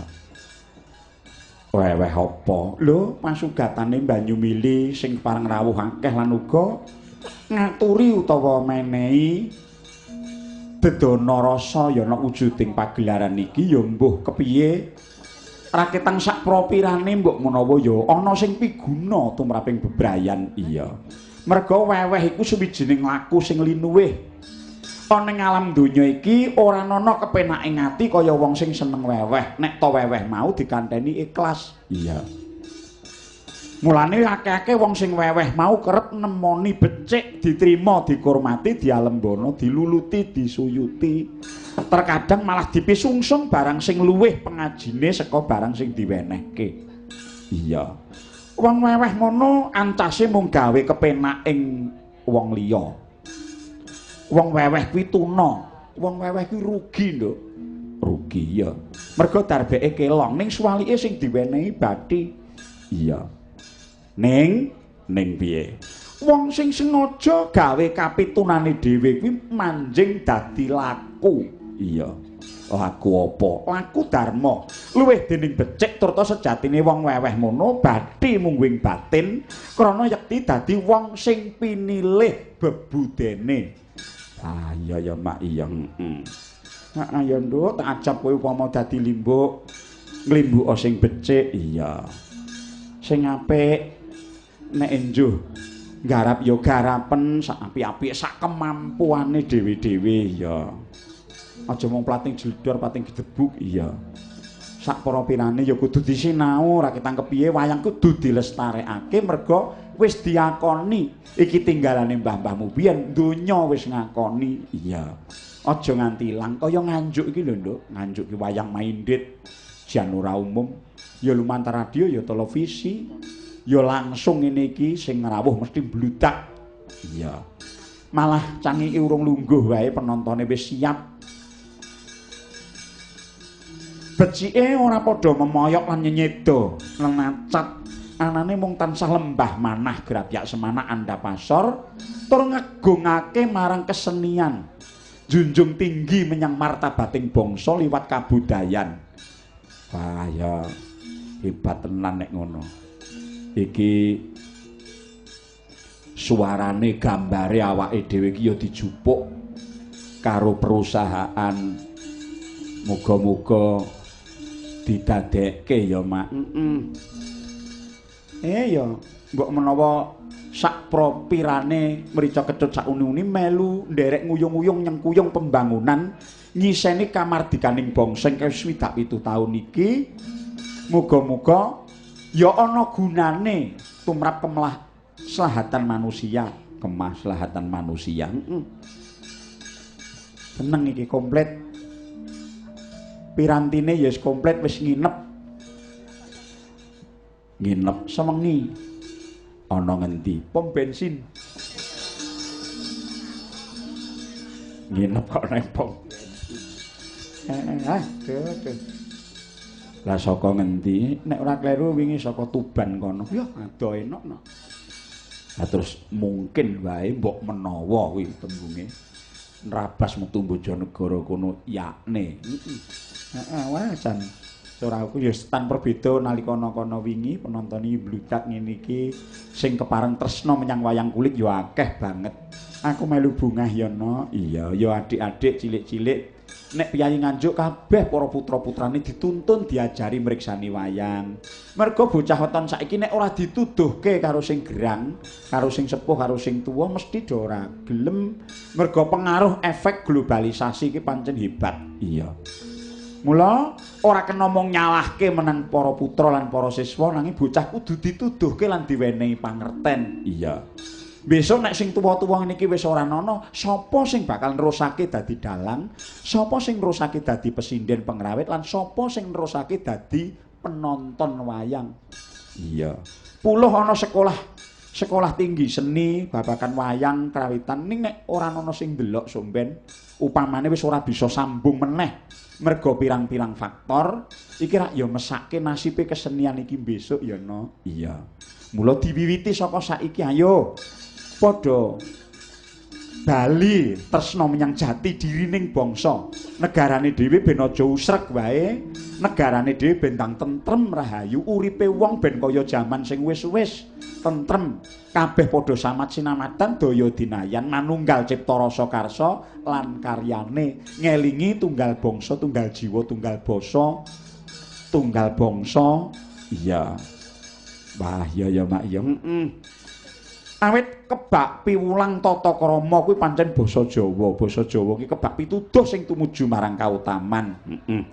Weweh apa? Lho, pasugatane banyu mili sing pareng rawuh akeh lan uga ngaturi utawa menehi dedana rasa ya ana wujuding pagelaran iki ya mbuh kepiye raketang sak propirane mbok menawa ya ana sing piguna tumraping bebrayan. Iya. Merga weweh iku suwijining laku sing linuwih. Ana ing alam donya iki ora ana kepenake ati kaya wong sing seneng weweh. Nek to weweh mau dikanteni ikhlas. Iya. Mulane akeh-akeh wong sing weweh mau kerep nemoni becik, diterima, dikurmati, dialembono, diluluti, disuyuti. Terkadang malah dipisungsung barang sing luwih pengajine saka barang sing diwenehke. Iya. Wong weweh ngono ancase mung gawe kepenak ing wong liya. Wong weweh kuwi tuna, wong weweh kuwi rugi, Nduk. Rugi ya. Mergo darbeke kelong ning suwalike sing diwenehi bathi. Iya. Ning ning piye? Wong sing sengaja gawe kapitunane dhewe kuwi manjing dadi laku. Iya. Laku apa? Laku dharma. Luwih dening becik turta sejatine wong weweh mono bathi mungguing batin krana yekti dadi wong sing pinilih bebudene. Ah iya ya Mak iya. Heeh. Heeh ya Nduk, tak ajab kowe upama dadi limbuk, nglimbuka sing becik. Iya. Sing apik nek enjuh garap ya garapen sak apik-apik sak kemampuane dhewe-dhewe ya. Aja mung plating jledor, plating gedebuk. Iya. Sak para pirane ya kudu disinau, ora ketang kepiye wayang kudu dilestarekake merga wis diakoni iki tinggalane mbah-mbahmu biyen, donya wis ngakoni. Iya. Aja nganti ilang kaya Nganjuk iki lho, Nduk. Nganjuk ki wayang maindit jan ora umum. Ya lumantar radio ya televisi. Ya langsung ngene iki sing ngrawuh mesti mbludak. Iya. Malah cangike urung lungguh wae penontone wis siap. Becike ora padha memoyok lan nyenyeda, nenacat. Anane mung tansah lembah manah grabyak semana andhap asor tur ngegungake marang kesenian. Junjung tinggi menyang martabating bangsa liwat kabudayan. Wah ya hebat tenan nek ngono. Iki suarane gambare awake dhewe iki ya dijupuk karo perusahaan. Muga-muga didadekke ya, Mak. Heeh. Ya mbok menawa sak propirane mrica kecut sak uni-uni melu nderek nguyung-nguyung nyengkuyung pembangunan nyiseni kamardikaning bangsa ingkang 67 taun iki. Muga-muga ya ana gunane tumrap kemaslahatan manusia, kemaslahatan manusia. Heeh. Seneng iki komplit. Pirantine ya wis komplit, wis nginep. Nginep sewengi. Ana ngendi? Pom bensin. Nginep kok nang pom bensin. Aduh. Lah saka ngendi? Nek ora kleru wingi saka Tuban kono. Ya ado enak no. Lah terus mungkin wae mbok menawa kuwi tembunge nrabas metu Bojonegoro kono yakne. Heeh, wah jan ora aku ya tan perbeda nalika ana kono wingi penonton iki bludak ngene iki sing kepareng tresna menyang wayang kulit ya akeh banget. Aku melu bungah ya no. Iya, ya adik-adik cilik-cilik nek piyayi Nganjuk kabeh para putra-putrane dituntun diajari mriksani wayang. Mergo bocah weton saiki nek ora dituduhke karo sing gerang, karo sing sepuh, karo sing tuwa mesti do ora gelem. Mergo pengaruh efek globalisasi iki pancen hebat. Iya. Mula ora kena mung nyalahke menang para putra lan para siswa nanging bocah kudu dituduhke lan diwenehi pangerten. Iya. Besok nek sing tuwa-tuwa ngene iki wis ora ana, sapa sing bakal nerusake dadi dalang, sapa sing nerusake dadi pesinden pengrawit lan sapa sing nerusake dadi penonton wayang. Iya. Puluh ana sekolah tinggi seni babagan wayang krawitan ning nek ora ana sing ndelok somben, upamane wis ora bisa sambung meneh mergo pirang-pirang faktor, iki rak ya mesake nasibe kesenian iki besok ya no. Iya. Mula diwiwiti saka saiki ayo padha bali tresna menyang jati dirining bangsa. Negarane dhewe ben aja usrek wae, negarane dhewe ben ndang tentrem rahayu, uripe wong ben kaya jaman sing wis-wis tentrem, kabeh padha samat sinamatan daya dinayan manunggal cipta rasa karsa lan karyane ngelingi tunggal bangsa, tunggal jiwa, tunggal basa, tunggal bangsa. Iya. Wah, iya ya Mak ya. Heeh. Awit kebak piwulang tata krama kuwi pancen basa Jawa. Basa Jawa ki kebak pituduh sing tumuju marang kautaman. Heeh.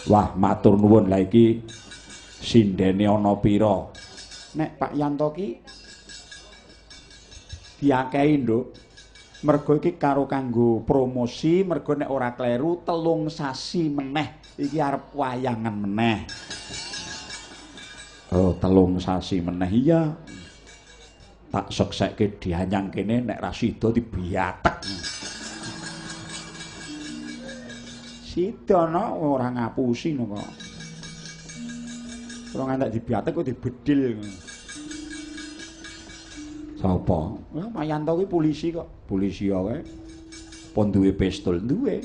Wah, matur nuwun. Lah iki sindene ana pira? Nek Pak Yanto ki diakehi, Nduk. Mergo iki karo kanggo promosi, mergo nek ora kleru 3 sasi meneh iki arep wayangan meneh. Oh, 3 sasi meneh iya. Tak seksekke dianyang kene nek ra sida dibiatek. Sida no ora ngapusi no kok. Ora ngantek dibiatek kok dibedil. Sapa? Lah Pak Yanto kuwi polisi kok. Polisi wae. Pon duwe pistol duwe.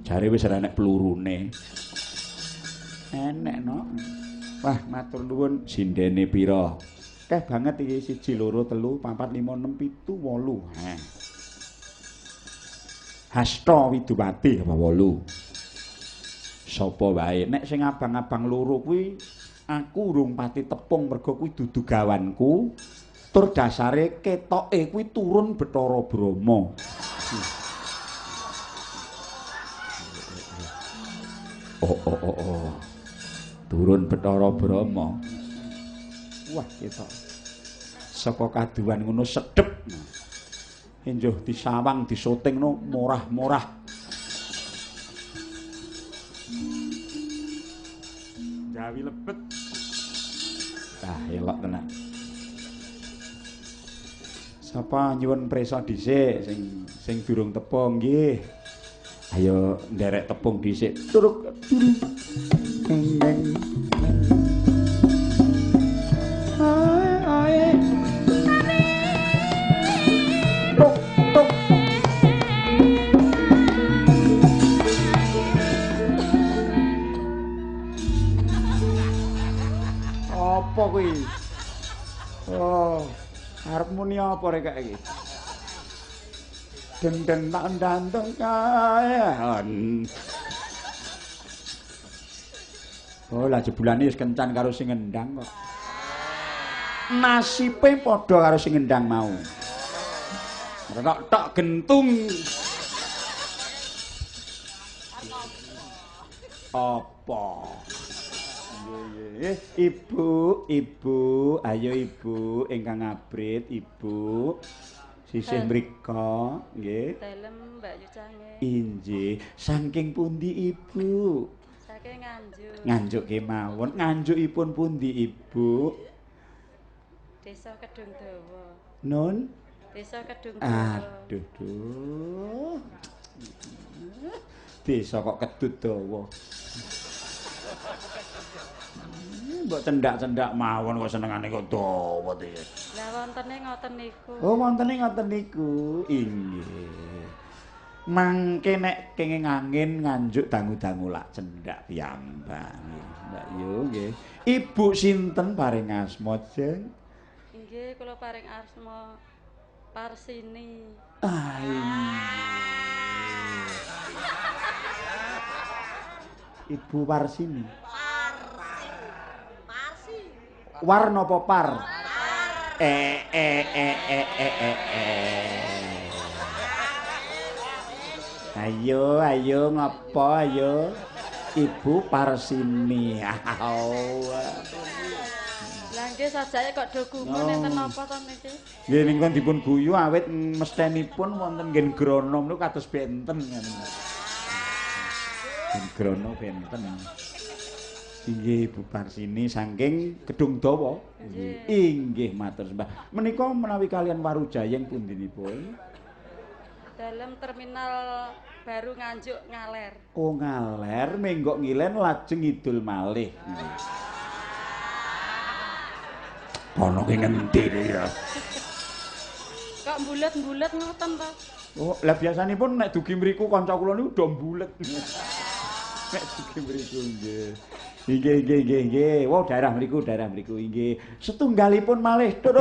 Jare wis ora enek pelurune. Enek no. Wah, matur nuwun. Sindene pira? Akeh banget iki 1 2 3 4 5 6 7 8. Heh. Hasta Widowati apa 8. Sapa wae? Nek sing abang-abang loro kuwi aku urung pati tepung mergo kuwi dudu gawanku. Tur dasare ketoke kuwi turun Bathara Brahma. Oh oh oh oh. Turun Bathara Brahma. Wah, ketok. Saka kaduwan ngono sedhep. Enjuh disawang disotingno murah-murah. Jawi lebet. Ah, elok tenan. Sapa nyuwun prisa dhisik sing durung tepung nggih. Ayo nderek tepung dhisik. Turuk turuk. Neng. Ae ae. Tok tok. Apa kuwi? Oh, arep muni apa rek iki? Den-den tak ndanteng kae. Oh, lah jebulane wis kencan karo sing ngendang kok. Nasibe padha karo sing ngendang mau. Tok tok gentung. Apa? Nggih, Ibu, ibu, ayo ibu ingkang ngabrit, ibu. Sisih mriko, nggih. Dalem Mbak Yucange. Inggih, saking pundi ibu? Saking Nganjuk. Nganjuk kemawon. Nganjukipun pundi, Ibu? Desa Kedung Dawa. Nun? Desa Kedung Dawa. Aduh, duh. Desa kok Kedut Dawa. Mbok cendak-cendak mawon kok senengane kok dawa to. Lah wontene ngoten niku. Oh, wontene ngoten niku. Inggih. Mangke nek kenging angin Nganjuk dangu-dangu lak cendak piyambak. Mbak yu nggih. Ibu sinten paring asma, Jeng? Inggih, kula paring asma Parsini. Ah, Ibu Parsini. War napa par? E e e e e e e. Ayo ayo ngopo ayo Ibu Parsini. Lah nggih sajake kok do gumun enten napa to niki? Nggih niku dipun guyu awit mestenipun wonten nggen grono niku kados benten ngene. Nggen grono benten. Inggih Ibu Parsini saking Kedung Dawa. Inggih matur sembah. Menika menawi kalian Warujayeng pundinipun? Dalem terminal baru Nganjuk ngaler. Oh ngaler menggok ngilen lajeng ngidul malih. Kono ki ngendi ya? Kok mbulet-mbulet ngoten to? Oh, lah biasanipun nek dugi mriku kanca kula niku do mbulet. Nek dugi mriku nggih. Inggih inggih inggih inggih. Wow, daerah mriku inggih. Setunggalipun malih tuk.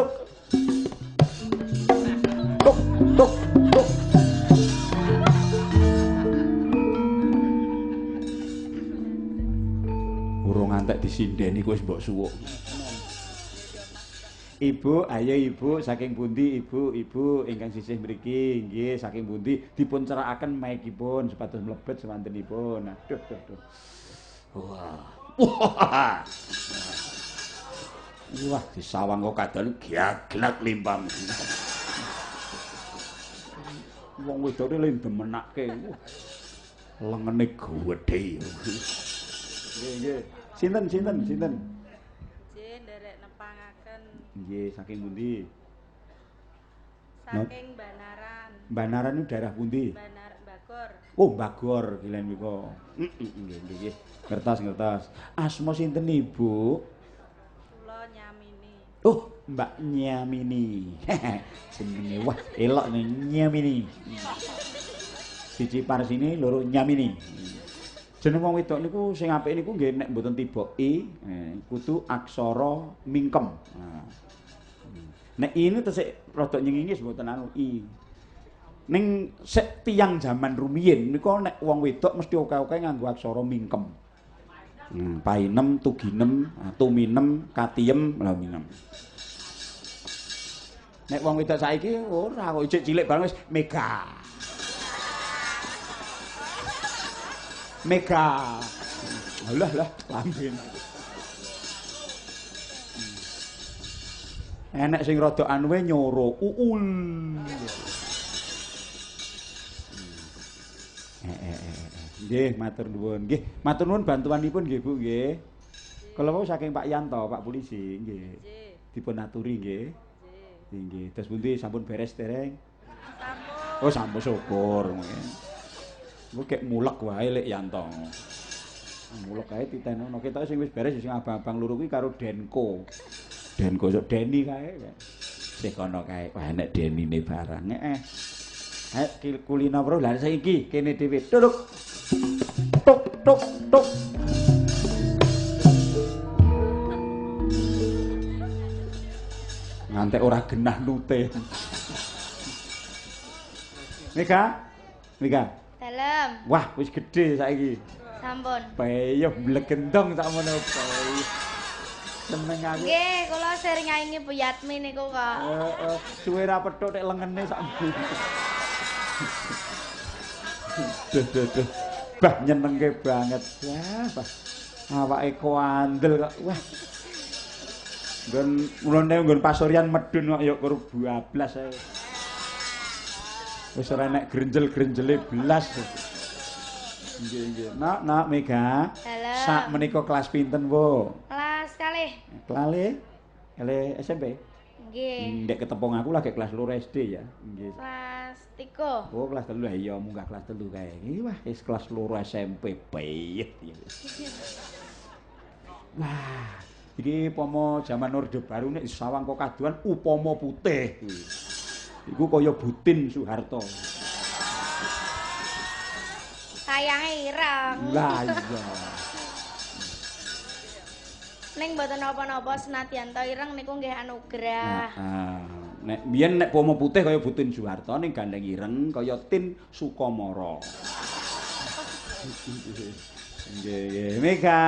Tuk tuk tuk. Urung ngantek disindeni kok wis mbok suwuk. Ibu, ayo Ibu saking pundi Ibu, Ibu ingkang sisih mriki nggih saking pundi dipun cerakaken maikipun supados mlebet semantenipun. Aduh duh duh. Wah. Wah. Wah, disawang kok kadal gaglak limpam. Wong wedoke le demenake. Lengene gedhe. Nggih, nggih. Sinten sinten sinten? Nggih, nderek nepangaken. Nggih, saking pundi? Saking Banaran. Banaran niku daerah pundi? Banar Bagor. Oh, Bagor kilen mriko. Nggih, nggih, nggih. Ngertos, ngertos. Asma sinten Ibu? Kula Nyamini. Oh, Mbak Nyamini. Jenenge wah elok nih Nyamini. Siji Parsini, loro Nyamini. Jeneng wong wedok niku sing apik niku nggih nek mboten tiba i, kudu aksara mingkem. Nah. Nek i ini tesik rada nyengingis mboten anu i. Ning sik tiyang jaman rumiyin niku nek wong wedok mesti oke-oke nganggo aksara mingkem. Painem, tuginem, tuminem, katiem, lha minem. Nek wong wedok saiki ora kok ijik cilik bareng wis mega. Mega. Alah lah lambene. Enek sing rada anuwe nyoro uul. Nggih, matur nuwun. Nggih, matur nuwun bantuanipun nggih Bu nggih. Kala wau saking Pak Yanto, Pak polisi nggih. Dipun aturi nggih. Nggih. Terus pundi sampun beres dereng? Sampun. Oh, sampun syukur. Engko kek mulek wae lek Yanto. Mulek kae titenono. Ketoke sing wis beres sing abang-abang loro kuwi karo Denko. Denko sok Deni kae. Sing kono kae. Wah enek Denine barang. Heeh. Ayo kulino bro, lah saiki kene dhewe. Tuk. Tuk tuk tuk. Ngantek ora genah nute. Mega? Mega. Dalem. Wah, wis gedhe saiki. Sampun. Peyuh blegendong sakmono peyuh. Seneng aku. Nggih, kula sering nyaingi Bu Yatmi niku kok. Heeh, suwe ra petuk nek lengene sak mburi. Duh duh duh. Bah nyenengke banget. Wah, bah. Awake kuandel kok. Wah. Nggon mulane nggon pasuryan medun kok ya kur bablas ae. Wis ora enek grenjel-grenjele blas. Nggih nggih. Nak, nak Mega. Sak menika kelas pinten, Bu? Kelas kalih. Kalih? Kalih SMP? Nggih. Ndek ketepung aku lagi kelas 2 SD ya. Nggih. Kelas 3. Oh, kelas 3 iya munggah kelas 3 kae. Wah, wis kelas 2 SMP bayet ya. Wah, iki upama jaman Orde Baru nek sawang kok kaduan upama putih kuwi. Iku kaya Butin Soeharto. Sayange ireng. Lah iya. Ning mboten napa-napa senadyan to ireng niku nggih anugerah. Heeh. Nek biyen nek pomo putih kaya Butin Soeharto ning gandeng ireng kaya Tin Sukamara. Nggih, nggih. Mega.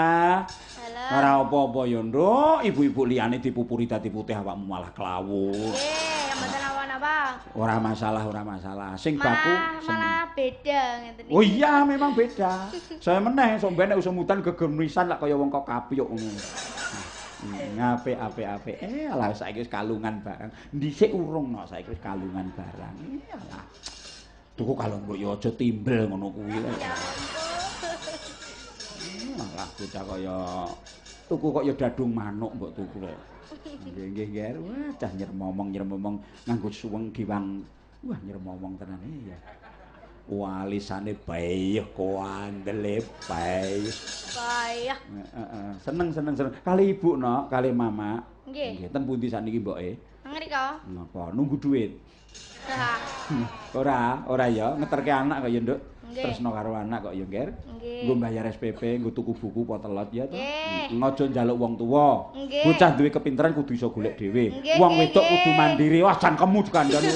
Halo. Ora apa-apa ya, Nduk. Ibu-ibu liyane dipupuri dadi putih awakmu malah klawu. Nggih, mboten napa-napa. Ora masalah, ora masalah. Sing baku malah beda ngeten iki. Oh iya, memang beda. Saya meneh sok ben nek usum udan gegemrisan lak kaya wong kok kapyuk ngono. Ngapik apik apik. Alah saiki wis kalungan barang. Dhisik urung no, saiki wis kalungan barang. Alah. Tuku kalung mbok ya aja timbel ngono kuwi. Ya ampun. Malah bocah kaya tuku kok ya dadung manuk mbok tuku kok. Nggih nggih nggih. Wah, cah nyermomong-nyermomong nganggo suweng giwang. Wah, nyermomong tenan ya. Walisane bayuh kuandele bayuh. Bayuh. Heeh, seneng seneng seneng. Kali ibu no, kali mama. Nggih. Nggih, ten pundi sakniki mboke? Ngriko. Napa? Nunggu duit. Ora, ora ya, ngeterke anak kok ya, Nduk. Tresno karo anak kok ya, Ngger. Nggo bayar SPP, nggo tuku buku potelot ya to. Ngojo njaluk wong tuwa. Bocah duwe kepinteran kudu iso golek dhewe. Wong wedok kudu mandiri. Wah, cangkemmu dikandani.